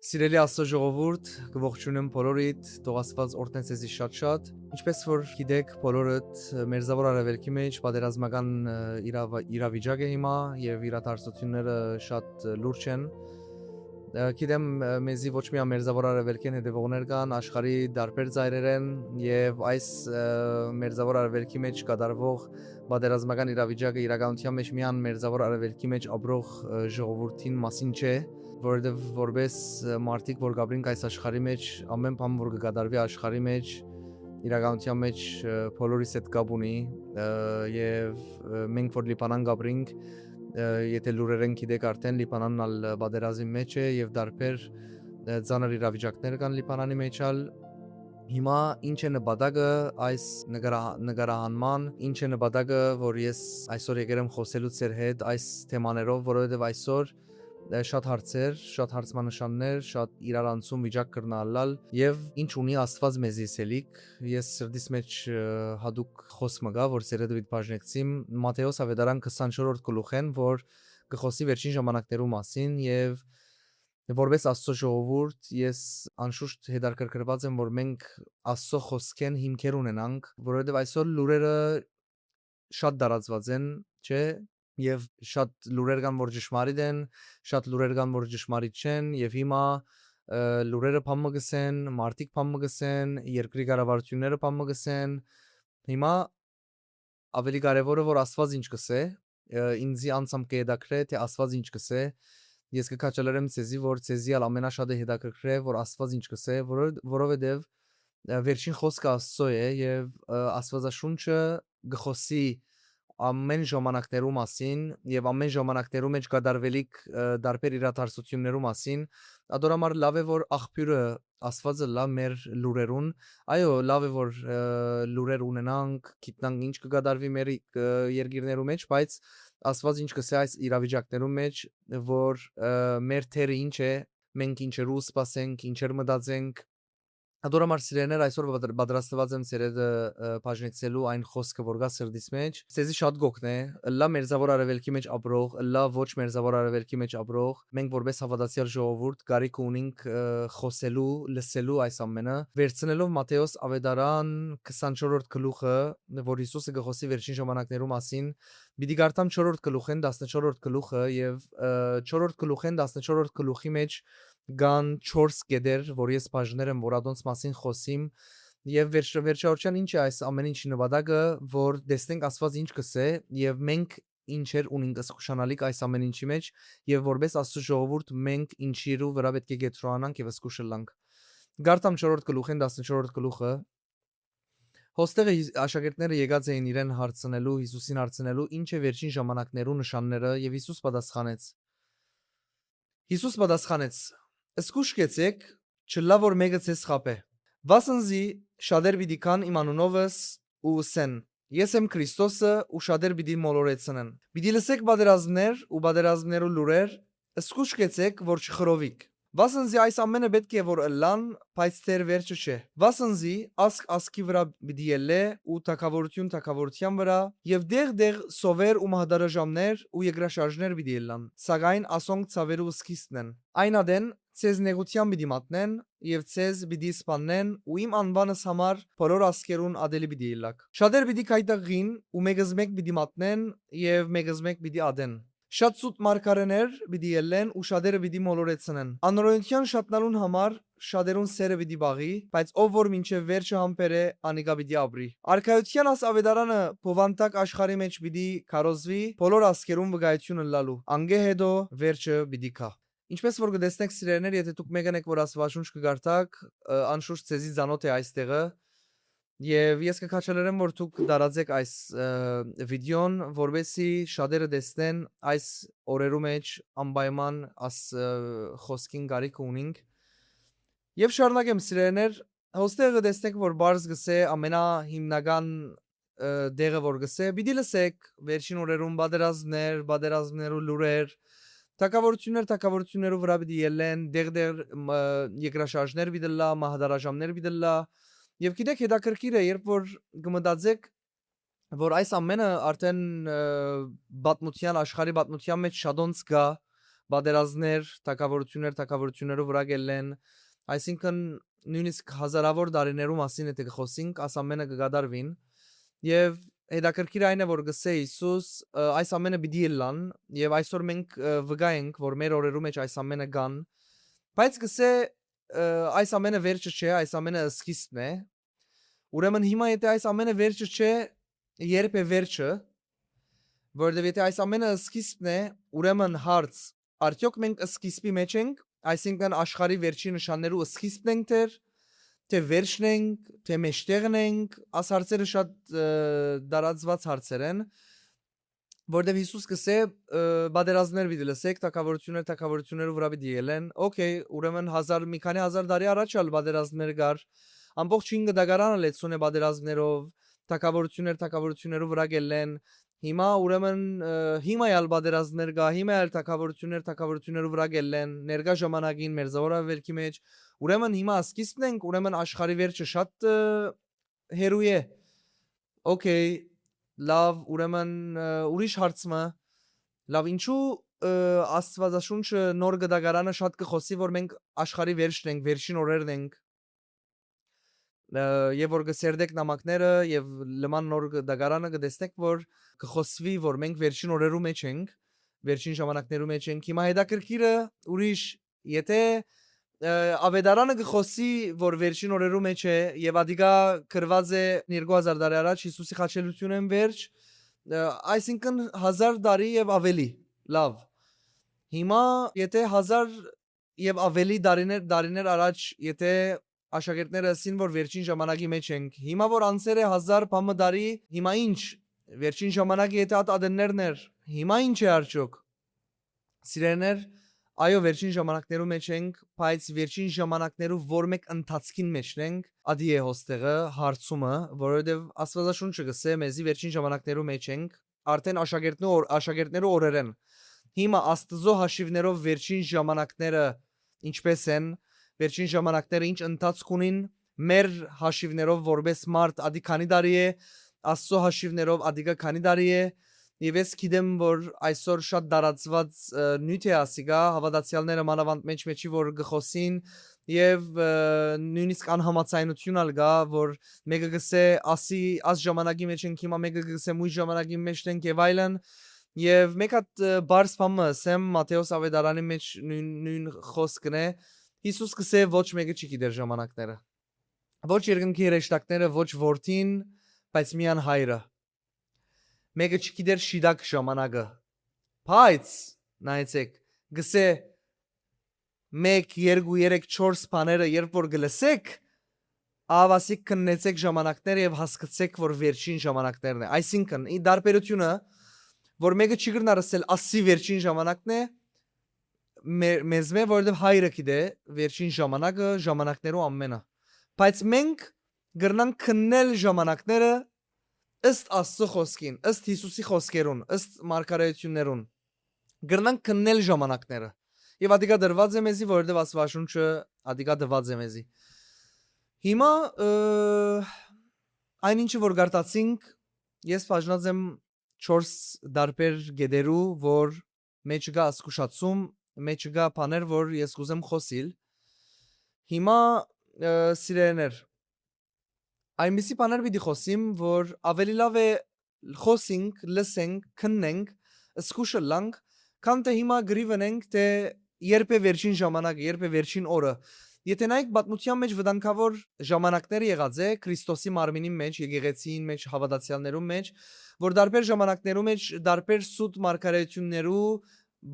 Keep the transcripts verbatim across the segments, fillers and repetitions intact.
Սիրելի Աստծո ժողովուրդ, կը ողջունեմ բոլորիդ, թող Աստված օրհնէ ձեզի շատ-շատ։ Ինչպես որ գիտեք, բոլորդ, մերձաւոր արեւելքի մէջ պատերազմական, ը, իրավա-, իրավիճակ է հիմա եւ իրադարձությունները շատ, ը, լուրջ են։ Ը, գիտեմ, ը, մեզի ոչ միայն մերձաւոր արեւելքէն հետեւողներ կան, աշխարհի տարբեր ծայրերէն եւ այս, ը, մերձաւոր արեւելքի մէջ կատարվող պատերազմական իրավիճակը իրականության մէջ միայն մերձաւոր արեւելքի մէջ ապրող, ը, ժողովուրդին մասին չէ, որովհետեւ որպես, ը, մարդիկ, որ կապրինք այս աշխարհի մէջ, ամէն բան, որ կը կատարուի աշխարհի մէջ, իրականության մէջ, ը, բոլորիս հետ կապ ունի, ը, եւ, ը, մենք, որ Լիբանան կապրինք, ը, եթե լուրերէն գիտեք արդեն, Լիբանանն ալ, ը, պատերազմի մէջ է եւ տարբեր, ը, ծանր իրավիճակներ կան Լիբանանի մէջ ալ։ Հիմա ինչ է նպատակը այս նկարա-, նկարահանման, ինչ է նպատակը, որ ես այսօր եկեր եմ խօսելու ձեր հետ այս թեմաներով, որովհետեւ այսօր, ը, շատ հարցեր, շատ հարցմանշաններ, շատ իրարանցում վիճակ կրնա ըլլալ եւ ինչ ունի Աստուած մեզի ըսելիք։ Ես սրտիս մէջ, ը, յատուկ խօս մը կայ, որ ձեր հետ պիտի բաժնեկցիմ Մատթէոս Աւետարան քսանչորրորդ գլուխէն, որ կը խօսի վերջին ժամանակներու մասին եւ որպես Աստծո ժողովուրդ, ես անշուշտ հետաքրքրուած եմ, որ մենք Աստծո խօսքէն հիմքեր ունենանք, որովհետեւ այսօր լուրերը շատ տարածուած են, չէ՞, եւ շատ լուրեր կան, որ ճշմարիտ են, շատ լուրեր կան, որ ճշմարիտ չեն, եւ հիմա, ը, լուրերը բան մը կ'ըսեն, մարդիկ բան մը կ'ըսեն, երկրի կառավարութիւնները բան մը կ'ըսեն։ Հիմա աւելի կարեւորը, որ Աստուած ինչ կ'ըսէ, ը, ինծի անձամբ կը հետաքրէ, թէ Աստուած ինչ կ'ըսէ։ Ես կը քաջալերեմ ձեզի, որ ձեզի ալ ամենաշատը հետաքրքրէ, որ Աստուած ինչ կ'ըսէ, որո-, որովհետեւ, ը, վերջին խօսքը Աստծո է եւ, ը, Աստուածաշունչը կը խօսի ամէն ժամանակներու մասին եւ ամէն ժամանակներու մէջ կատարուելիք, ը, տարբեր իրադարձություններու մասին։ Ատոր համար լաւ է, որ աղբիւրը Աստուածը լա մեր լուրերուն։ Այո, լաւ է, որ, ը, լուրեր ունենանք, գիտնանք ինչ կը կատարուի մեր, ը, երկիրներու մէջ, բայց Աստուած ինչ կ'ըսէ այս իրավիճակներու մէջ, որ, ը, մեր թերը ինչ է, մենք ինչերու սպասենք, ինչեր մտածենք։ Ատոր համար, սիրելիներ, այսօր պատր-, պատրաստուած եմ ձեր հետ, ը, ը, բաժնեկցելու այն խօսքը, որ կայ սրտիս մէջ։ Ձեզի շատ կ'օգնէ, ըլլայ մերձաւոր արեւելքի մէջ ապրող, ըլլայ ոչ մերձաւոր արեւելքի մէջ ապրող, մենք որպես հաւատացեալ ժողովուրդ կարիք ունինք, ը, խօսելու, լսելու այս ամէնը, վերցնելով Մատթէոս Աւետարան քսանչորրորդ գլուխը, որ Յիսուսը կը խօսի վերջին ժամանակներու մասին, պիտի կարդամ չորրորդ գլուխէն տասնչորրորդ գլուխը եւ, ը, չորրորդ գլուխէն տասնչորրորդ գլուխի մէջ կան չորս կետեր, որ ես բաժներ եմ, որ ատոնց մասին խօսիմ, եւ վերջ-, վերջավորության ինչ է այս ամէն ինչի նպատակը, որ տեսնենք Աստուած ինչ կ'ըսէ եւ մենք ինչեր ունինք զգուշանալիք այս ամէն ինչի մէջ եւ որպես Աստծո ժողովուրդ մենք ինչիրու վրայ պէտք է կեդրոնանանք եւ զգուշ ըլլանք։ Կարդամ չորրորդ գլուխէն տասնչորրորդ գլուխը։ Հոստեղը Յիս-, աշակերտները եկած էին իրեն հարցնելու, Յիսուսին հարցնելու, ինչ է վերջին ժամանակներու նշանները, եւ Յիսուս պատասխանեց։ Յիսուս պատասխանեց. «Զգուշ կեցեք, չըլլայ որ մէկը ձեզ խաբէ։ Վասն զի շատեր պիտի գան իմ անունովս ու ըսեն. "Ես եմ Քրիստոսը", ու շատեր պիտի մոլորեցնեն։ Պիտի լսեք պատերազմներ ու պատերազմներու լուրեր, զգուշ կեցեք որ չխռովիք։ Վասն զի այս ամէնը պէտք է որ ըլլան, բայց դեռ վերջը չէ։ Վասն զի ազգ ազգի վրայ պիտի ելլէ ու թագաւորութիւն թագաւորութեան վրայ, եւ դեղ-դեղ սովեր ու մահդարաժամներ ու երկրաշարժներ պիտի ելլան, սակայն ասոնք ցաւերու սկիզբն են։ Այն ատեն ձեզ նեղութեան պիտի մատնեն եւ ձեզ պիտի սպաննեն ու իմ անուանս համար բոլոր ազգերուն ատելի պիտի ելլաք։ Շատեր պիտի գայթակղին ու մեկզմեկ պիտի մատնեն եւ մեկզմեկ պիտի ատեն։ Շատ սուտ մարգարէներ պիտի ելլեն ու շատերը պիտի մոլորեցնեն։ Անօրէնութեան շատնալուն համար շատերուն սերը պիտի պաղի, բայց ով որ մինչեւ վերջը համբերէ, անիկա պիտի ապրի։ Արքայութեան այս աւետարանը բովանդակ աշխարհի մէջ պիտի քարոզուի, բոլոր ազգերուն վկայութիւն ըլլալու։ Անկէ հետո վերջը պիտի գայ»։ Ինչպես որ կը տեսնեք, սիրելիներ, եթե դուք մեկն էք, որ Աստուածաշունչ կը կարդաք, ը, անշուշտ ձեզի ծանօթ է այս տեղը, եւ ես կը քաջալերեմ, որ դուք տարածեք այս, ը, վիդեոն, որպեսզի շատերը տեսնեն այս օրերու մէջ անպայման աս, ը, խօսքին կարիքը ունինք։ Եվ շարունակեմ, սիրելիներ, հոստեղը կը տեսնեք, որ պարզ կ'ըսէ, ամենահիմնական, ը, տեղը որ կ'ըսէ, պիտի լսեք, վերջին օրերուն պատերազմներ, պատերազմներու լուրեր, թագաւորութիւններ թագաւորութիւններու վրայ պիտի ելլեն, դեղ-դեղ, ը, երկրաշարժներ պիտի ըլլայ, մահդարաժամներ պիտի ըլլայ, եւ գիտեք, հետաքրքիր է, երբ որ կը մտածեք, որ այս ամէնը արդեն, ը, պատմութեան, աշխարհի պատմութեան մէջ շատոնց կայ, պատերազմներ, թագաւորութիւններ թագաւորութիւններու վրայ կ'ելլեն, այսինքն նոյնիսկ հազարաւոր տարիներու մասին եթէ կը խօսինք, աս ամէնը կը կատարուին։ Եւ հետաքրքիր այն է, որ կ'ըսէ Յիսուս, ը, այս ամէնը պիտի ըլլան, եւ այսօր մենք, ը, վկայ ենք, որ մեր օրերու մէջ այս ամէնը կան, բայց կ'ըսէ, ը, այս ամէնը վերջը չէ, այս ամէնը սկիզբն է։ Ուրեմն հիմա եթէ այս ամէնը վերջը չէ, ե՞րբ է վերջը, որովհետեւ եթէ այս ամէնը սկիզբն է, ուրեմն հարց, արդեօք մենք սկիզբի մէջ ենք, այսինքն աշխարհի վերջին նշաններու սկիզբն ենք դեռ, թէ վերջն ենք, թէ մէջտեղն ենք, աս հարցերը շատ, ը, տարածուած հարցեր են, որովհետեւ Յիսուս կ'ըսէ, ը, պատերազմներ պիտի լսեք, թագաւորութիւններ թագաւորութիւններու վրայ պիտի ելլեն։ Օքէյ, ուրեմն հազար, մի քանի հազար տարի առաջ ալ պատերազմներ կար, ամբողջ հին կտակարանը լեցուն է պատերազմներով, թագաւորութիւններ թագաւորութիւններու վրայ կ'ելլեն։ Հիմա, ուրեմն, ը, հիմա ալ պատերազմներ կայ, հիմա ալ թագաւորութիւններ թագաւորութիւններու վրայ կ'ելլեն, ներկայ ժամանակին, մերձաւոր աւերքի մէջ։ Ուրեմն հիմա սկիզբն ենք, ուրեմն աշխարհի վերջը շատ, ը, հեռու է։ Օքէյ, լաւ, ուրեմն, ը, ուրիշ հարց մը, լաւ, ինչու, ը, Աստուածաշունչը նոր կտակարանը շատ կը խօսի, որ մենք աշխարհի վերջն ենք, վերջին օրերն ենք, ը, եւ որ կը սերտեք նամակները եւ լման նոր կտակարանը կը տեսնեք, որ կը խօսուի, որ մենք վերջին օրերու մէջ ենք, վերջին ժամանակներու մէջ ենք։ Հիմա հետաքրքիրը ուրիշ, եթէ, ը, Աւետարանը կը խօսի, որ վերջին օրերու մէջ է եւ ադիկա գրուած է երկու հազար տարի առաջ Յիսուսի խաչելութիւնէն վերջ, ը, այսինքն հազար տարի եւ աւելի, լաւ։ Հիմա, եթէ հազար եւ աւելի տարիներ, տարիներ առաջ, եթէ աշակերտները ըսին, որ վերջին ժամանակի մէջ ենք, հիմա որ անցեր է հազար բան մը տարի, հիմա ի՞նչ, վերջին ժամանակը եթէ ատ ատեններն էր, հիմա ի՞նչ է արդեօք։ Սիրելիներ, այո, վերջին ժամանակներու մէջ ենք, բայց վերջին ժամանակներու որ մէկ ընթացքին մէջն ենք, ադի է հոստեղը, հարցումը, որովհետեւ Աստուածաշունչը կ'ըսէ մեզի վերջին ժամանակներու մէջ ենք, արդէն աշակերտներու օր-, աշակերտներու օրերէն։ Հիմա Աստուծոյ հաշիւներով վերջին ժամանակները ինչպէս են, վերջին ժամանակները ինչ ընթացք ունին, մեր հաշիւներով որպէս մարդ ադի քանի տարի է, Աստուծոյ հաշիւներով ադիկա քանի տարի է, եւ ես գիտեմ, որ այսօր շատ տարածուած, ը, նիւթ է ասիկա, հաւատացեալները մանաւանդ մէջ-մէջի որ կը խօսին, եւ, ը, նոյնիսկ անհամաձայնութիւն ալ կայ, որ մէկը կ'ըսէ, ասի, աս ժամանակի մէջ ենք հիմա, մէկը կ'ըսէ, ույս ժամանակի մէջ ենք եւ այլն, եւ մէկ հատ, ը, բարձ բան մը ըսեմ, Մատթէոս Աւետարանի մէջ նոյն, նոյն խօսքն է, Յիսուս կ'ըսէ, ոչ մէկը չի գիտեր ժամանակները։ Ոչ երկնքի հրեշտակները, ոչ որդին, բայց միայն հայրը։ Մէկը չի գիտեր շիտակ ժամանակը։ Բայց, նայեցեք, գսե մեկ, երկու, երեք, չորս բաները, երբ որ կը լսեք, ահա ասիկ քննեցեք ժամանակները եւ հասկցեք, որ վերջին ժամանակներն է։ Այսինքն, ի դարբերությունը, որ մէկը չի կրնար ասել, ասի վերջին ժամանակն է, մե-, մեզմէ, որովհետեւ հայրը գիտէ վերջին ժամանակը, ժամանակներու ամենը։ Բայց մենք կրնանք քննել ժամանակները ըստ Աստծո խոսքին, ըստ Յիսուսի խոսքերուն, ըստ մարգարեություններուն։ Կրնանք քննել ժամանակները։ Եւ ադիկա դրված է մեզի, որովհետեւ Աստուածաշունչը ադիկա դված է մեզի։ Հիմա, ը, այն ինչը որ գարտացինք, ես բաժնած եմ չորս դարբեր գետերու, որ մէջ կա զգուշացում, մէջ կա բաներ, որ ես կուզեմ խօսիլ։ Հիմա, ը, սիրելիներ, այնպիսի բաներ պիտի խօսիմ, որ ավելի լավ է խօսինք, լսենք, քննենք, զգուշ ըլլանք, քան թէ հիմա կռիվ ընենք, թէ երբ է վերջին ժամանակը, երբ է վերջին օրը։ Եթէ նայեք, պատմութեան մէջ վտանգաւոր ժամանակներ եղած է Քրիստոսի մարմինին մէջ, եկեղեցին մէջ, հաւատացեալներուն մէջ, որ տարբեր ժամանակներու մէջ, տարբեր սուտ մարգարեություններու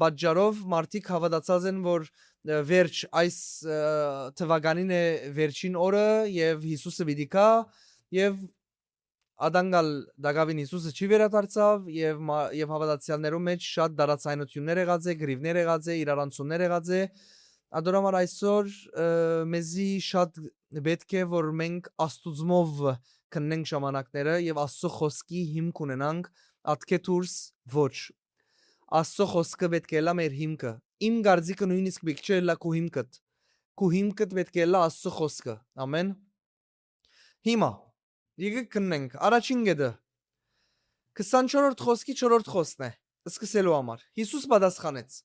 պատճառով մարդիկ հաւատացած են, որ, ը, վերջ այս, ը, թվականին է վերջին օրը եւ Յիսուսը պիտի գայ, եւ ադանկ ալ տակաւին Յիսուսը չի վերադարձաւ, եւ մա-, եւ հաւատացեալներու մէջ շատ տարաձայնություններ եղած է, կռիվներ եղած է, իրարանցումներ եղած է։ Ատոր համար այսօր, ը, մեզի շատ պէտք է, որ մենք Աստուծմով քննենք ժամանակները եւ Աստծո խօսքի հիմք ունենանք, ատկէ դուրս ոչ։ Աստծո խօսքը պէտք է ըլլայ մեր հիմքը։ Իմ կարծիքը նոյնիսկ պէտք չէ ըլլայ քու հիմքդ։ Քու հիմքդ պէտք է ըլլայ Աստծո խօսքը։ Ամեն։ Հիմա, եկեք քննենք։ Առաջին գետը քսանչորրորդ խօսքի չորրորդ խօսն է, սկսելու համար։ Յիսուս պատասխանեց.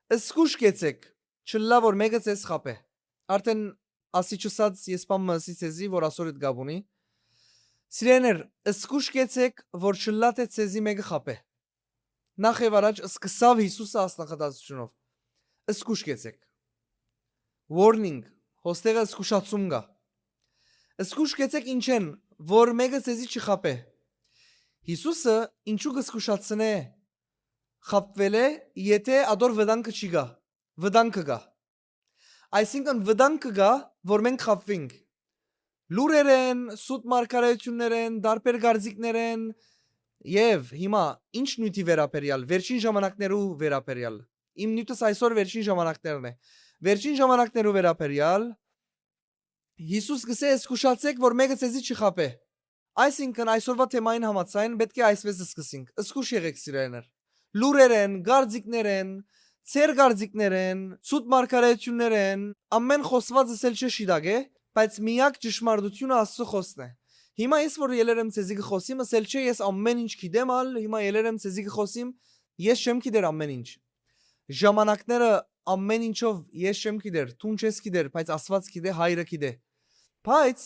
Զգուշ կեցեք, չլլայ որ մէկը ձեզ խաբէ։ Արդէն ասի չըսած, ես բան մը ըսի ձեզի, որ ասոր հետ կապ ունի։ Սիրելիներ, զգուշ կեցեք, որ չլլայ թէ ձեզի մէկը խաբէ։ Նախ եւ առաջ սկսաւ Յիսուսը այս նախադասութիւնով. «Զգուշ կեցեք»։ Warning, հոստեղը զգուշացում կայ։ «Զգուշ կեցեք ինչէն, որ մէկը ձեզի չխաբէ»։ Յիսուսը ինչու կը զգուշացնէ խաբուելէ, եթէ ատոր վտանգը չի գայ, վտանգը կայ։ Այսինքն վտանգը կայ, որ մենք խաբուինք լուրերէն, սուտ մարգարէութիւններէն, տարբեր կարծիքներէն, եւ հիմա ինչ նիւթի վերաբերեալ, վերջին ժամանակներու վերաբերեալ։ Իմ նիւթս այսօր վերջին ժամանակներն է։ Վերջին ժամանակներու վերաբերեալ Յիսուս կ'ըսէ. «Զգուշացէք, որ մէկը ձեզի չխաբէ»։ Այսինքն այսօրվա թեմային համաձայն պէտք է այսպէս սկսենք. զգուշ եղէք, սիրելիներ։ Լուրերէն, կարծիքներէն, ձեր կարծիքներէն, սուտ մարգարէութիւններէն, ամէն խօսուածս ալ չէ շիտակ է, բայց միակ ճշմարտութիւնը Աստծո խօսքն է։ Հիմա ես որ ելեր եմ ձեզի կը խօսիմ, ըսել չէ ես ամէն ինչ գիտեմ ալ, հիմա ելեր եմ ձեզի կը խօսիմ, ես չեմ գիտեր ամէն ինչ։ Ժամանակները ամէն ինչով ես չեմ գիտեր, դուն չես գիտեր, բայց Աստուած գիտէ, Հայրը գիտէ։ Բայց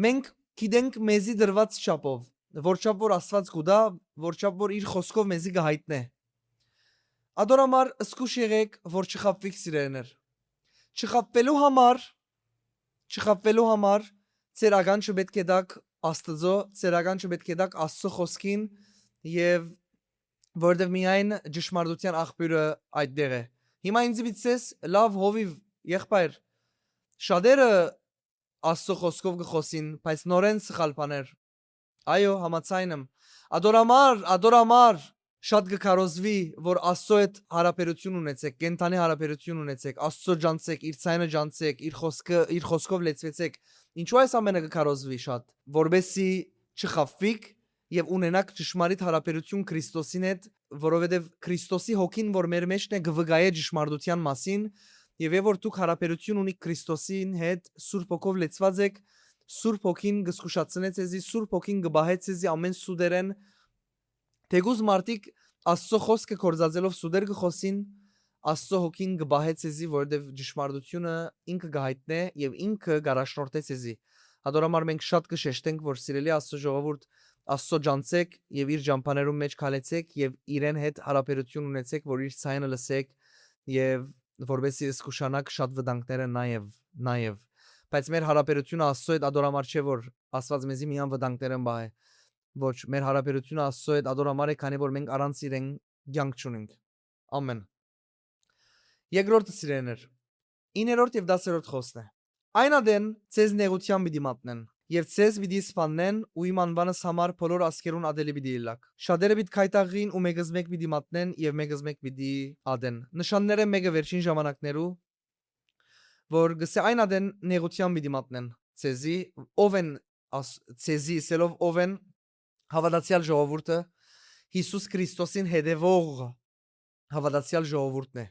մենք գիտենք մեզի դրուած չափով, որ չափ որ Աստուած կու տայ, որ չափ որ իր խօսքով մեզի կը յայտնէ։ Ատոր համար զգուշ եղէք, որ չխաբուիք, սիրելիներ։ Չխաբուելու համար, չխաբուելու համար ձեր ականջը պէտք է տաք Աստծո, ձեր ականջը պէտք է տաք Աստծո խօսքին, եւ որովհետեւ միայն ճշմարտութեան աղբիւրը այդտեղ է։ Հիմա ինձ պիտի ասես, լաւ հովիւ, եղբայր, շատերը Աստծո խօսքով կը խօսին, բայց նորէն սխալ բաներ։ Այո, համաձայն եմ։ Ատոր համար, ատոր համար շատ կը քարոզուի, որ Աստծո հետ յարաբերութիւն ունեցեք, կենդանի յարաբերութիւն ունեցեք, Աստծո ջանցեք, իր ձայնը ջանցեք, իր խօսքը, իր խօսքով լեցուեցեք։ Ինչու այս ամէնը կը քարոզուի շատ, որպեսզի չխաբուիք եւ ունենաք ճշմարիտ յարաբերութիւն Քրիստոսին հետ, որովհետեւ Քրիստոսի հոգին, որ մեր մէջն է, կը վկայէ ճշմարտութեան մասին, եւ եւ որ դուք յարաբերութիւն ունիք Քրիստոսին հետ, Սուրբ Հոգով լեցուած էք, Սուրբ Հոգին կը զգուշացնէ ձեզի, Սուրբ Հոգին կը պահէ ձեզի ամէն սուտերէն, թէկուզ մարդիկ Աստծո խօսքը գործածելով սուտեր կը խօսին, Աստծո Հոգին կը պահէ ձեզի, որովհետեւ ճշմարտութիւնը ինքը կը յայտնէ եւ ինքը կ'առաջնորդէ ձեզի։ Ատոր համար մենք շատ կը շեշտենք, որ սիրելի Աստծո ժողովուրդ, Աստծո ջանցեք եւ իր ճամբաներուն մէջ քալեցեք եւ իրեն հետ յարաբերութիւն ունեցեք, որ իր ձայնը լսեք եւ որպեսզի զգուշանաք շատ վտանգները նաեւ, նաեւ։ Բայց մեր յարաբերութիւնը Աստծո հետ ատոր համար չէ, որ Աստուած մեզի միան վտանգներէն պահէ։ Ոչ, մեր յարաբերութիւնը Աստծո հետ ատոր համար է, քանի որ մենք առանց իրեն կեանք չունենք։ Ամէն։ Երկրորդը, սիրելիներ, իններորդ եւ տասերորդ խօսն է. «Այն ատեն ձեզ նեղութեան պիտի մատնեն եւ ձեզ պիտի սպաննեն ու իմ անուանս համար բոլոր ազգերուն ատելի պիտի ըլլաք։ Շատերը պիտի գայթակղին ու մէկզմէկ պիտի մատնեն եւ մէկզմէկ պիտի ատեն»։ Նշաններէն մէկը վերջին ժամանակներու, որ կ'ըսէ. «Այն ատեն նեղութեան պիտի մատնեն ձեզի»։ Ո՞վ են աս-, ձեզի, ըսելով ո՞վ են, հաւատացեալ ժողովուրդը, Յիսուս Քրիստոսին հետեւող հաւատացեալ ժողովուրդն է։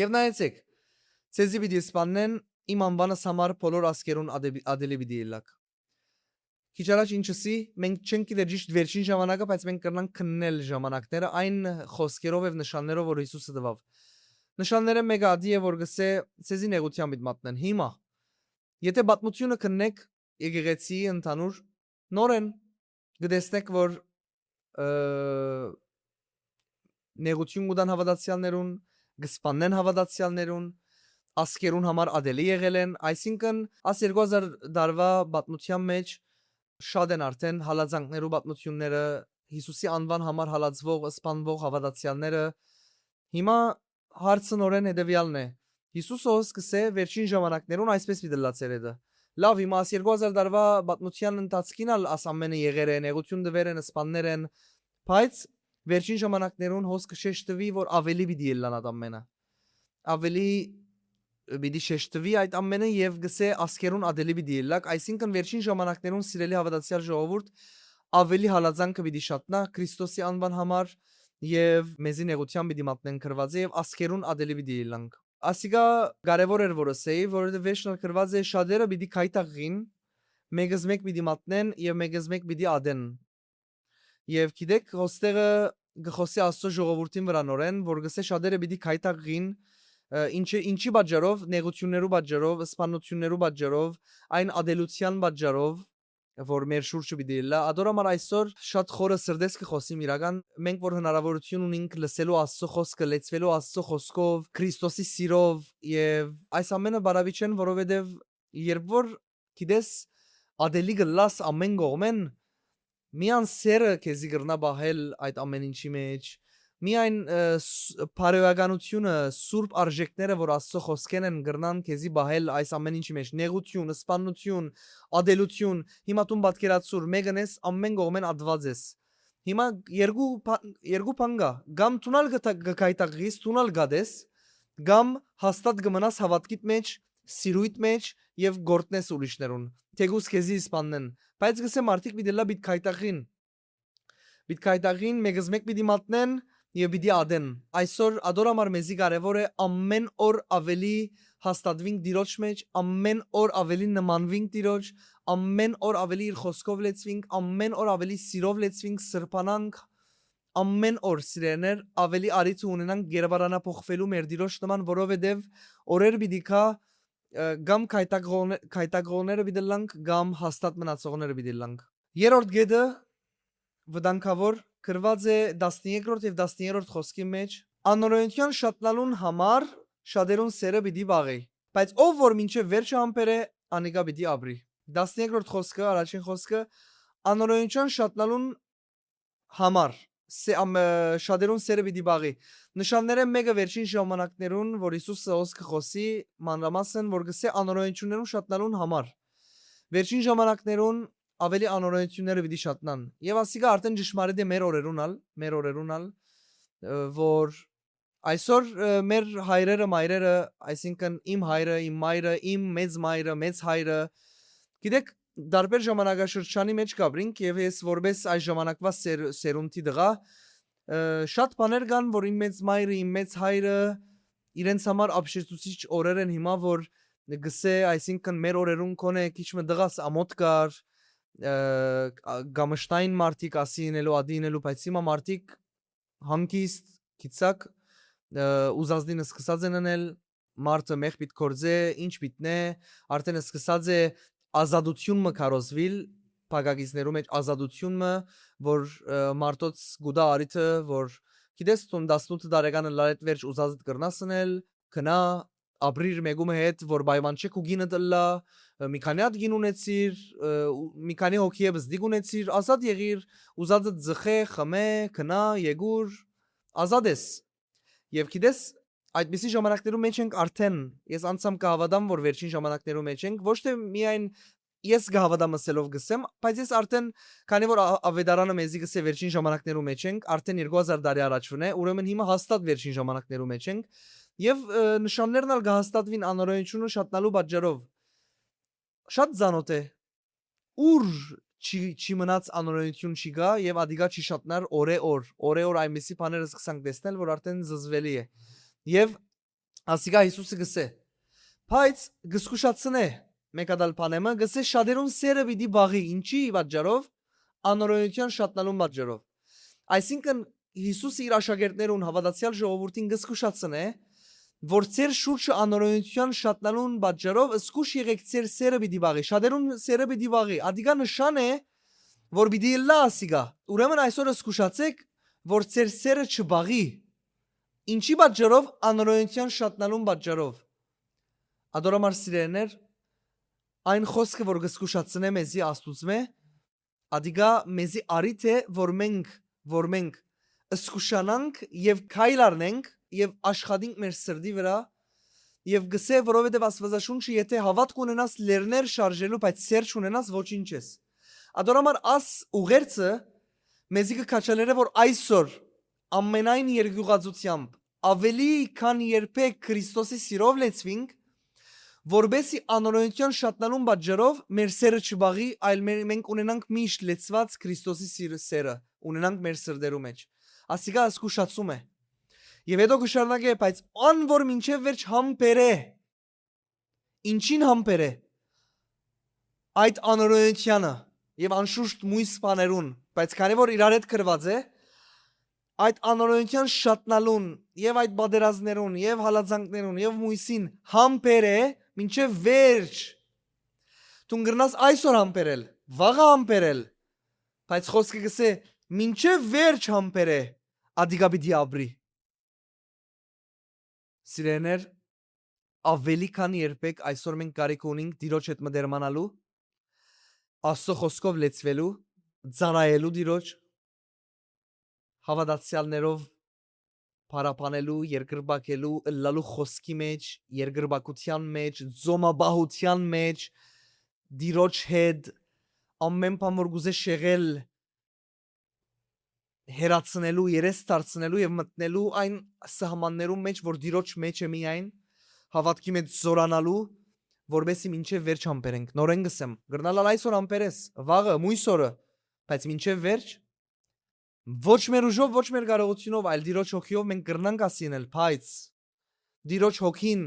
Եւ նայեցեք, ձեզի պիտի սպաննեն, իմ անուանս համար բոլոր ազգերուն ատե-, ատելի պիտի ըլլաք։ Քիչ առաջ ինչ ըսի, մենք չենք գիտեր ճիշտ վերջին ժամանակը, բայց մենք կրնանք քննել ժամանակները այն խօսքերով եւ նշաններով, որ Յիսուսը տուաւ։ Նշաններէն մէկը ատի է, որ կ'ըսէ. «Ձեզի նեղութեան պիտի մատնեն»։ Հիմա, եթե պատմութիւնը քննեք, եկեղեցիի ընդհանուր, նորէն կը տեսնեք, որ, ը, նեղութիւն կու տան հաւատացեալներուն, կը սպաննեն հաւատացեալներուն, ազգերուն համար ատելի եղել են, այսինքն, աս երկու հազար տարուայ պատմութեան մէջ շատ են արդէն հալածանքներու պատմութիւնները, Յիսուսի անուան համար հալածուող, սպանուող հաւատացեալները։ Հիմա հարցը նորէն հետեւեալն է. Յիսուս հոս կ'ըսէ, վերջին ժամանակներուն այսպէս պիտի ըլլայ ձեր հետը։ Լաւ, հիմա աս երկու հազար տարուայ պատմութեան ընթացքին ալ աս ամէնը եղեր է, նեղութիւն տուեր են, սպաններ են, բայց վերջին ժամանակներուն հոս կը շեշտուի, որ աւելի պիտի ըլլան այդ ամէնը։ Աւելի պիտի շեշտուի այդ ամէնը եւ կ'ըսէ, ազգերուն ատելի պիտի ըլլաք, այսինքն վերջին ժամանակներուն, սիրելի հաւատացեալ ժողովուրդ, աւելի հալածանքը պիտի շատնայ Քրիստոսի անուան համար եւ մեզի նեղութեան պիտի մատնեն, գրուած է, եւ ազգերուն ատելի պիտի ըլլանք։ Ասիկա կարեւոր էր որ ըսէի, որովհետեւ վերջն ալ գրուած է. «Շատերը պիտի գայթակղին, մէկզմէկ պիտի մատնեն եւ մէկզմէկ պիտի ատեն»։ Եւ գիտեք, հոստեղը կը խօսի Աստծո ժողովուրդին վրայ նորէն, որ կ'ըսէ շատերը պիտի գայթակղին, ը, ինչի, ինչի պատճառով, նեղութիւններու պատճառով, սպաննութիւններու պատճառով, այն ատելութեան պատճառով, որ մեր շուրջը պիտի ըլլայ։ Ադոր համար այսօր շատ խորը սրտես կը խօսիմ իրական, մենք որ հնարաւորութիւն ունինք լսելու Աստծո խօսքը, լեցուելու Աստծո խօսքով, Քրիստոսի սիրով, եւ այս ամենը բարավիչ են, որովհետեւ երբ որ գիտես, ատելի կ'ըլլաս ամեն կողմէն, միան սերը քեզի կրնայ պահել այդ ամեն ինչի մեջ, միայն, ը, ս-, բարոյականությունը, սուրբ արժեքները, որ Աստծո խօսքէն են, կրնան քեզի պահել այս ամեն ինչի մեջ, նեղութիւն, սպաննութիւն, ատելութիւն, հիմա դուն պատկերացուր, մեկն ես, ամեն կողմէն ատված ես։ Հիմա երկու բա-, երկու բան կայ, կամ դուն ալ կը թա-, կը գայթակղիս, դուն ալ կ'ատես, կամ հաստատ կը մնաս հաւատքիդ մեջ, սիրոյդ մեջ եւ գործնես ուրիշներուն, թէկուզ քեզի սպաննեն։ Բայց կ'ըսեմ, մարդիկ պիտի լա պիտի գայթակղին, պիտի գայթակղին, մեկզմեկ պիտի մատնեն եւ պիտի ատեն։ Այսօր ադոր համար մեզի կարեւոր է ամեն օր ավելի հաստատվինք Տիրոջ մեջ, ամեն օր ավելի նմանվինք Տիրոջ, ամեն օր ավելի իր խօսքով լեցվինք, ամեն օր ավելի սիրով լեցվինք, սրբանանք, ամեն օր, սիրելիներ, ավելի առիթը ունենանք գերբարանափոխվելու մեր Տիրոջ նման, որովհետեւ օրեր պիտի գայ, ը, կամ գայթակղողնե-, գայթակղողները պիտի լանք, կամ հաստատ մնացողները պիտի լանք։ Երրորդ կետը վտանգաւոր գրուած է տասներկրորդ եւ տասներկրորդ խօսքի մեջ. «Անօրէնութեան շատնալուն համար շատերուն սերը պիտի պաղի, բայց ով որ մինչեւ վերջը համբերէ, անիկա պիտի ապրի»։ Տասներկրորդ խօսքը, առաջին խօսքը, անօրէնութեան շատնալուն համար, սե-, ամ-, ը, շատերուն սերը պիտի պաղի։ Նշաններէն մէկը վերջին ժամանակներուն, որ Յիսուսը հոս կը խօսի մանրամասն, որ կ'ըսէ անօրէնութիւններուն շատնալուն համար։ Վերջին ժամանակներուն ավելի անօրէնութիւնները պիտի շատնան։ Եւ ասիկա արդեն ճշմարիտ է մեր օրերուն ալ, մեր օրերուն ալ, ը, որ այսօր, ը, մեր հայրերը, մայրերը, այսինքն իմ հայրը, իմ մայրը, իմ մեծ մայրը, մեծ հայրը, գիտեք, տարբեր ժամանակաշրջանի մեջ կ'ապրինք եւ ես որպես այս ժամանակվա սեր-, սերունդի տղայ, ը, շատ բաներ կան, որ իմ մեծ մայրը, իմ մեծ հայրը իրենց համար ապշեցուցիչ օրեր են հիմա, որ գսե, այսինքն մեր օրերուն կոնե քիչ մը տղաս ամոթ կար, ը, ա-, գամշտային մարդիկ ասի ինելու, ադի ինելու, բայց հիմա մարդիկ հանգիստ, գիտցաք, ը, ուզածնին սկսած են ընել, մարդը մեղ պիտ գործէ, ինչ պիտնէ, արդեն սկսած է ազատութիւն մը քարոզուիլ, փակագիծներու մեջ ազատութիւն մը, որ, ը, մարդոց գուտա առիթը, որ գիտես, դուն տասնութ տարեկանը լարետ վերջ ուզածդ կրնաս ընել, գնա, ապրիր մեկու մը հետ, որ պայման չէ քու կինդ ըլլա, ը, մի քանի հատ կին ունեցիր, ը, ու մի քանի հոգի ևս դիք ունեցիր, ազատ եղիր, ուզածդ ձխէ, խմէ, գնա, եկուր, ազատ ես։ Եւ գիտես, այդպիսի ժամանակներու մեջ ենք արդեն, ես անձամ կը հաւատամ, որ վերջին ժամանակներու մեջ ենք, ոչ թե միայն ես կը հաւատամ ըսելով գսեմ, բայց ես արդեն, քանի որ ա-, ավետարանը մեզի գսե վերջին ժամանակներու մեջ ենք, արդեն երկու հազար տարի առաջ վնէ, ուրեմն հիմա հաստատ վերջին ժամանակներու մեջ ենք, եւ, ը, նշաններն ալ կը հաստատվին անօրէնութիւնը շատնալու պատճառով։ Շատ ծանօթ է, ուր չի, չի մնաց անօրէնութիւն չի գայ եւ ադիկա չի շատնար օրէ օր, օրէ օր այնպիսի բաներ սկսանք տեսնել, որ արդեն զզվելի է։ Եւ ասիկա Յիսուսը գսե, բայց գսկուշացնէ, մեկ հատ ալ բանեմը, գսե շատերուն սերը պիտի պաղի, ինչի պատճառով, անօրէնութեան շատնալուն պատճառով։ Այսինքն Յիսուսը իր աշակերտներուն, հաւատացեալ ժողովուրդին գսկուշացնէ, որ ձեր շուրջը անօրէնութեան շատնալուն պատճառով զգուշ եղեք, ձեր սերը պիտի պաղի, շատերուն սերը պիտի պաղի, ադիկա նշան է, որ պիտի ըլլայ ասիկա, ուրեմն այսօր զգուշացեք, որ ձեր սերը չպաղի, ինչի պատճառով, անօրէնութեան շատնալուն պատճառով։ Ադոր համար սիրելիներ, այն խօսքը, որ գսկուշացնէ մեզի Աստուծմէ, ադիկա մեզի առիթ է, որ մենք, որ մենք զգուշանանք եւ քայլ առնենք եւ աշխատենք մեր սրտի վրայ եւ գսե, որովհետեւ Աստուածաշունչը, եթե հաւատք ունենաս լեռներ շարժելու, բայց սեր չունենաս, ոչինչ ես։ Ադոր համար աս ուղերձը մեզի կը քաջալերէ, որ այսօր ամենայն երկյուղածությամբ ավելի քան երբեք Քրիստոսի սիրով լեցվինք, որպեսզի անօրէնության շատնալուն պատճառով մեր սերը չբաղի, այլ մեր, մենք ունենանք միշտ լեցված Քրիստոսի սիրը, սերը, ունենանք մեր սրտերու մեջ։ Ասիկա զգուշացում է։ Եւ հետո կշարունակե, բայց ան որ մինչեւ վերջ համբերէ, ինչին համբերէ, այդ անօրէնությանը եւ անշուշտ մոյս բաներուն, բայց քանի որ իրար հետ գրված է, այդ անօրէնութեան շատնալուն եւ այդ պատերազմներուն եւ հալածանքներուն եւ մոյսին համբերէ մինչեւ վերջ։ Դուն կրնաս այսօր համբերել, վաղը համբերել, բայց խօսքը կ'ըսէ, մինչեւ վերջ համբերէ, ատիկա պիտի ապրի։ Սիրելիներ, աւելի քան երբեք այսօր մենք կարիք ունինք Տիրոջ հետ մտերմանալու, Աստծո խօսքով լեցուելու, ծառայելու Տիրոջ, հաւատացեալներով փառաբանելու, երկրպագելու, ըլլալու խօսքի մեջ, երկրպագութեան մեջ, ծոմապահութեան մեջ, Տիրոջ հետ, ամէն բան որ կ'ուզէ շեղել, հեռացնելու, երես դարձնելու եւ մտնելու այն սահմաններուն մեջ, որ Տիրոջ մեջ է միայն, հաւատքի մեջ զօրանալու, որպեսզի մինչեւ վերջ համբերենք։ Նորէն կ'ըսեմ, կրնալ ալ այսօր համբերես, վաղը, մոյս օրը, բայց մինչեւ վերջ, ոչ մեր ուժով, ոչ մեր կարողութիւնով, այլ Տիրոջ հոգիով մենք կրնանք ասինել, բայց Տիրոջ հոգին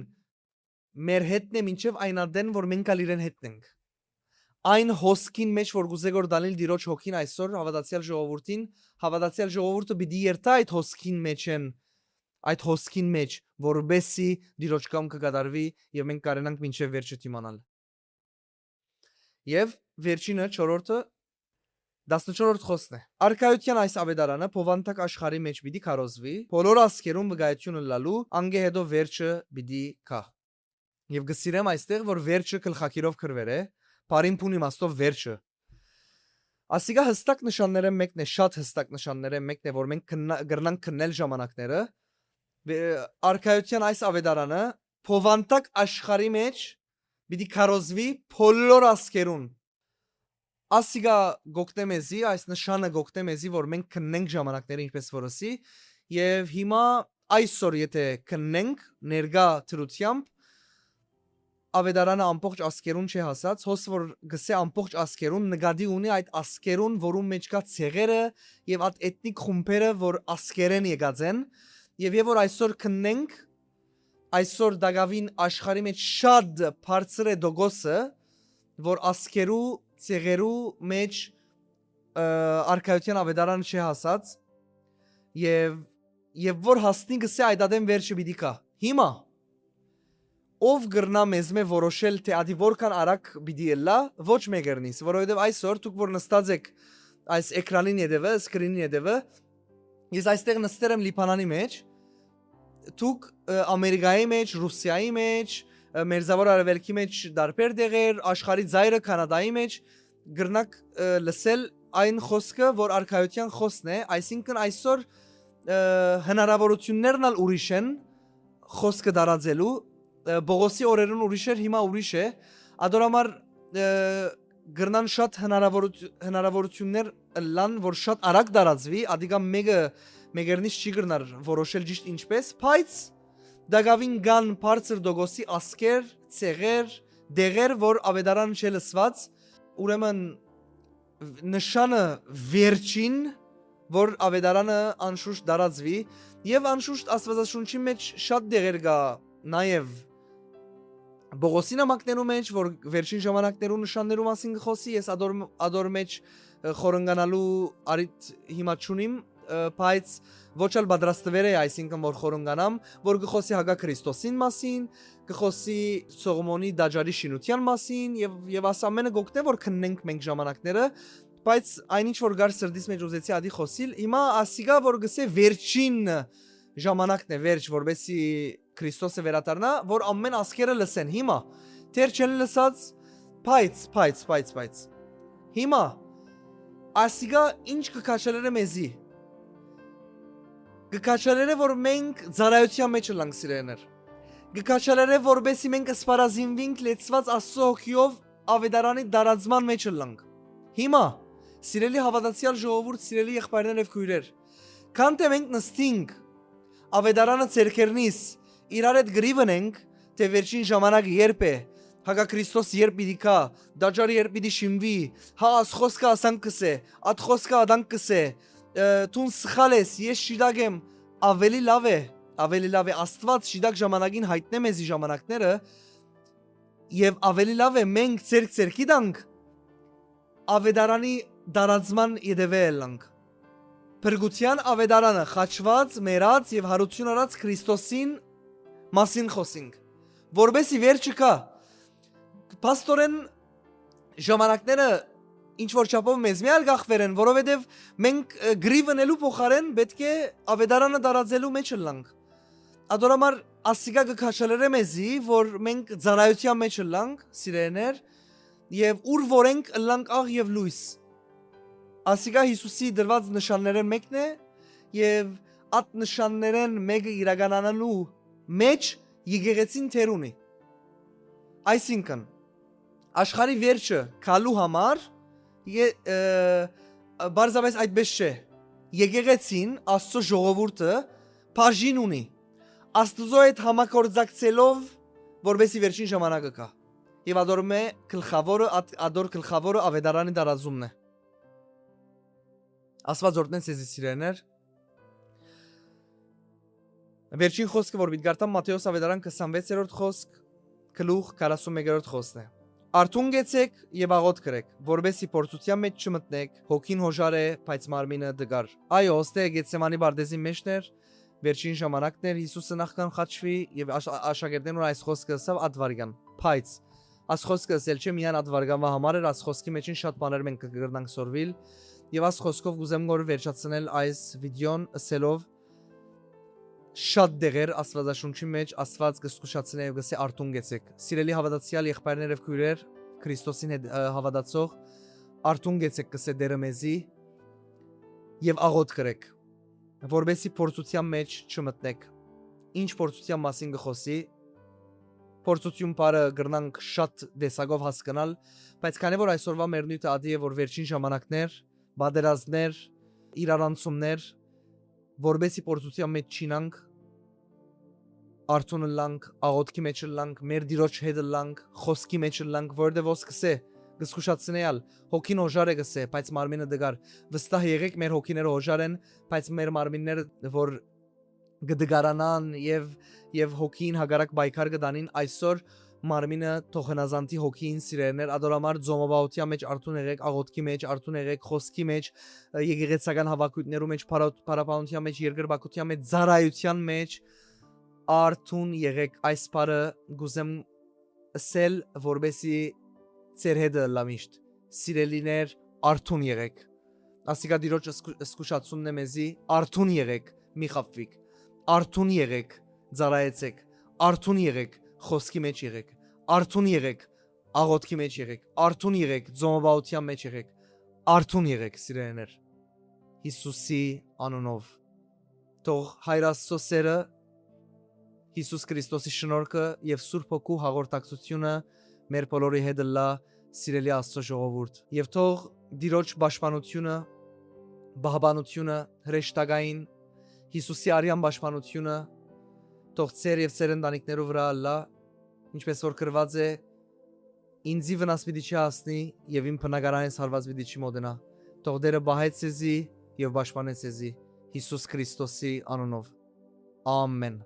մեր հետն է մինչեւ այն ատեն, որ մենք ալ իրեն հետն ենք։ Այն հոսքին մեջ, որ կ'ուզէ որ տանիլ Տիրոջ հոգին այսօր հաւատացեալ ժողովուրդին, հաւատացեալ ժողովուրդը պիտի երթայ այդ հոսքին մեջ են, այդ հոսքին մեջ, որպեսզի Տիրոջ կամքը կատարուի եւ մենք կարենանք մինչեւ վերջը դիմանալ։ Եւ վերջինը, չորրորդը, տասնչորրորդ խօսն է։ Արքայութեան այս աւետարանը փովանտակ աշխարհի մեջ պիտի քարոզուի, բոլոր ազգերուն վկայութիւն ըլլալու, անկէ հետո վերջը պիտի գայ։ Եւ կը սիրեմ այստեղ, որ վերջը գլխակիրով գրուեր է, բառին բուն իմաստով վերջը։ Ասիկա յստակ նշաններէն մէկն է, շատ յստակ նշաններէն մէկն է, որ մենք կննա-, կրնանք քննել ժամանակները։ Վե-, արքայութեան այս աւետարանը փովանտակ աշխարհի մեջ պիտի քարոզուի բոլոր ազգերուն։ Ասիկա գօգնէ մեզի, այս նշանը գօգնէ մեզի, որ մենք քննենք ժամանակները, ինչպես որ ըսի, եւ հիմա այսօր, եթե քննենք ներկայ դրությամբ, աւետարանը ամբողջ ազգերուն չէ հասած, հոս որ գսե ամբողջ ազգերուն, նկատի ունի այդ ազգերուն, որուն մեջ կայ ցեղերը եւ այդ էթնիկ խումբերը, որ ազգերէն եկած են, եւ, եւ որ այսօր քննենք, այսօր տակաւին աշխարհի մեջ շատ բարձր է տոկոսը, որ ազգերու, ցեղերու մեջ, ը, արքայութեան աւետարանը չի հասած, եւ, եւ որ հասնի գսե այդ ատեն վերջը պիտի գայ։ Հիմա, ով կրնայ մեզմէ որոշել, թէ ատի որքան արագ պիտի ըլլայ, ոչ մէկերնիս, որովհետեւ այսօր դուք որ նստած էք այս էկրանին ետեւը, սկրինին ետեւը, ես այստեղ նստեր եմ Լիբանանի մեջ, դուք, ը, Ամերիկայի մեջ, Ռուսիայի մեջ, ը, Մերձաւոր Արեւելքի մեջ, տարբեր տեղեր, աշխարհի ծայրը, Քանադայի մեջ, կրնաք, ը, լսել այն խօսքը, որ արքայութեան խօսն է, այսինքն այսօր, ը, հնարավորութիւններն ալ ուրիշ են խօսքը տարածելու, ը, Պողոսի օրերուն ուրիշ էր, հիմա ուրիշ է, ադոր համար, ը, կրնան շատ հնարավորութ-, հնարավորութիւններ ըլլան, որ շատ արագ տարածուի, ադիկա մէկը, մէկերնից չի կրնար որոշել ճիշտ ինչպես, բայց տակաւին կան բարձր տոկոսի ազգեր, ցեղեր, դեղեր, որ աւետարան չէ լսված, ուրեմն նշանը վերջին, որ աւետարանը անշուշտ տարածուի, եւ անշուշտ Աստուածաշունչի մեջ շատ դեղեր կայ նաեւ Պողոսի նամակներու մեջ, որ վերջին ժամանակներու նշաններու մասին կը խօսի, ես ադոր, ադոր մեջ, ը, խորհնգանալու առիթ հիմա չունիմ, ը, բայց ոչ ալ պատրաստուեր էի, այսինքն որ խորհնգանամ, որ կը խօսի հակա Քրիստոսին մասին, կը խօսի Սողոմոնի տաճարի շինութեան մասին, եւ, եւ աս ամենը գօգնէ որ քննենք մենք ժամանակները, բայց այն ինչ որ գար սրտիս մեջ ուզեցի ադի խօսիլ, հիմա ասիկա որ գսե վերջին ժամանակն է, վերջ, որպեսի Քրիստոսը վերադառնայ, որ ամեն ազգերը լսեն։ Հիմա, դեռ չեն լսած, բայց, բայց, բայց, բայց։ Հիմա, ասիկա ինչ կը քաջալերէ մեզի։ Կը քաջալերէ, որ մենք ծառայութեան մեջ ըլլանք, սիրելիներ։ Կը քաջալերէ, որպեսի մենք սպառազինվինք լեցուած Աստծո հոգիով, աւետարանի տարածման մեջ ըլլանք։ Հիմա, սիրելի հաւատացեալ ժողովուրդ, սիրելի եղբայրներ եւ քոյրեր, քան թէ մենք նստինք, աւետարանը ձեռքերնիս, իրար հետ կռիվ ընենք, թէ վերջին ժամանակը երբ է, հակա Քրիստոս երբ պիտի գայ, տաճարը երբ պիտի շինուի, հա, աս խօսքը ասանք կսե, ատ խօսքը ադանք կսե, ը, դուն սխալ ես, ես շիտակ եմ, ավելի լաւ է, ավելի լաւ է, Աստուած շիտակ ժամանակին յայտնէ մեզի ժամանակները, եւ ավելի լաւ է մենք ձեռք ձեռքի տանք, աւետարանի տարածման ետեւէ ելանք։ Փրկութեան աւետարանը խաչուած, մեռած եւ յարութիւն առած Քրիստոսին մասին խօսինք, որպէս ի վերջը գայ։ Փաստօրէն ժամանակները ինչ որ չափով մեզմէ ալ կախուեր են, որովհետեւ մենք, ը, կռիւ ընելու փոխարէն պէտք է աւետարանը տարածելու մէջ ըլլանք։ Ատոր համար ասիկա կը քաջալերէ մեզի, որ մենք ծառայութեան մէջ ըլլանք, սիրելիներ, եւ ուր որ ենք, ըլլանք աղ եւ լոյս։ Ասիկա Յիսուսի տրուած նշաններէն մէկն է, եւ այդ նշաններէն մէկը իրականանալու մէջ եկեղեցին դեր ունի։ Այսինքն, աշխարհի վերջը գալու համար, ե-, ը, պարզապէս այդպէս չէ։ Եկեղեցին, Աստծո ժողովուրդը բաժին ունի։ Աստուծոյ հետ համագործակցելով, որպէս ի վերջին ժամանակը գայ։ Եւ ադոր մէ գլխաւորը, ատ-, ադոր գլխաւորը աւետարանի տարածումն է։ Աստուած օրհնեն ձեզի, սիրելիներ։ Վերջին խօսքը, որ պիտի կարդամ, Մատթէոս աւետարան քսանվեցերորդ խօսք, գլուխ քառասունմեկերորդ խօսն է։ Արթուն կեցեք եւ աղօթք ըրեք, որպէս զի փորձութեան մէջ չմտնեք, հոգին յօժար է, բայց մարմինը տկար։ Այո, ոստե Գեթսեմանի պարտէզին մէջն էր, վերջին ժամանակներ Յիսուսը նախքան խաչուի եւ աշ-, աշակերտներուն այս խօսքը ըսաւ ատվարգան։ Բայց այս խօսքը ըսել չէ միայն ատվարգանվա համար էր, այս խօսքի մէջին շատ բաներ մենք կը կրնանք սորվիլ, եւ այս խօսքով կուզեմ որ վերջացնել այս վիդեոն ըսելով շատ դեղեր Աստուածաշունչի մէջ Աստուած կը զգուշացնէ եւ կսէ. «Արթուն կեցեք»։ Սիրելի հաւատացեալ եղբայրներ եւ քոյրեր, Քրիստոսին հետ, ը, հաւատացող, արթուն կեցեք, կսէ Տէրը մեզի, եւ աղօթք ըրեք, որպէս զի փորձութեան մէջ չմտնեք։ Ինչ փորձութեան մասին կը խօսի, փորձութիւն բառը կրնանք շատ տեսակով հասկնալ, բայց քանի որ այսօրվա մեր նիւթը ատի է, որ վերջին ժամանակներ, պատերազմներ, իրարանցումներ, որպէս զի փորձութեան մէջ չիյնանք, արթուն ըլլանք, աղօթքի մէջ ըլլանք, մեր Տիրոջ հետ ըլլանք, խօսքի մէջ ըլլանք, որովհետեւ ոս կսէ, կը զգուշացնէ ալ, հոգին յօժար է կսէ, բայց մարմինը տկար։ Վստահ եղեք, մեր հոգիները յօժար են, բայց մեր մարմինները որ կը տկարանան եւ, եւ հոգին հակառակ պայքար կը տանին այսօր, մարմինը թող հնազանդի հոգին, սիրելիներ, ադոր համար ծոմապահութեան մէջ արթուն եղեք, աղօթքի մէջ արթուն եղեք, խօսքի մէջ, ը, եկեղեցական հաւաքոյթներու մէջ, փառա-, փառաբանութեան մէջ, երկրպագութեան մէջ, ծառայութեան մէջ արթուն եղեք։ Այս բառը կուզեմ ըսել, որպէս զի ձեր հետը ըլլայ միշտ։ Սիրելիներ, արթուն եղեք։ Ասիկա Տիրոջ զգու-, զգուշացումն է մեզի. «Արթուն եղեք, մի խաբուիք։ Արթուն եղեք, ծառայեցեք։ Արթուն եղեք, խօսքի մէջ եղեք։ Արթուն եղեք, աղօթքի մէջ եղեք։ Արթուն եղեք, ծոմապահութեան մէջ եղեք։ Արթուն եղեք, սիրելիներ»։ Յիսուսի անունով։ Թող Հայր Աստծո սէրը, Յիսուս Քրիստոսի շնորհքը եւ Սուրբ Հոգու հաղորդակցությունը մեր բոլորի հետ ըլլայ, սիրելի Աստծո ժողովուրդ։ Եւ թող Տիրոջ պաշտպանությունը, պահպանությունը, հրեշտակային Յիսուսի արեան պաշտպանությունը թող ձեր եւ ձեր ընտանիքներու վրայ ըլլայ, ինչպես որ գրուած է. «Ինծի վնաս պիտի չի հասնի եւ իմ բնակարանիս հարուած պիտի չի մօտենայ»։ Թող Տէրը պահէ ձեզի եւ պաշտպանէ ձեզի Յիսուս Քրիստոսի անունով։ Ամէն։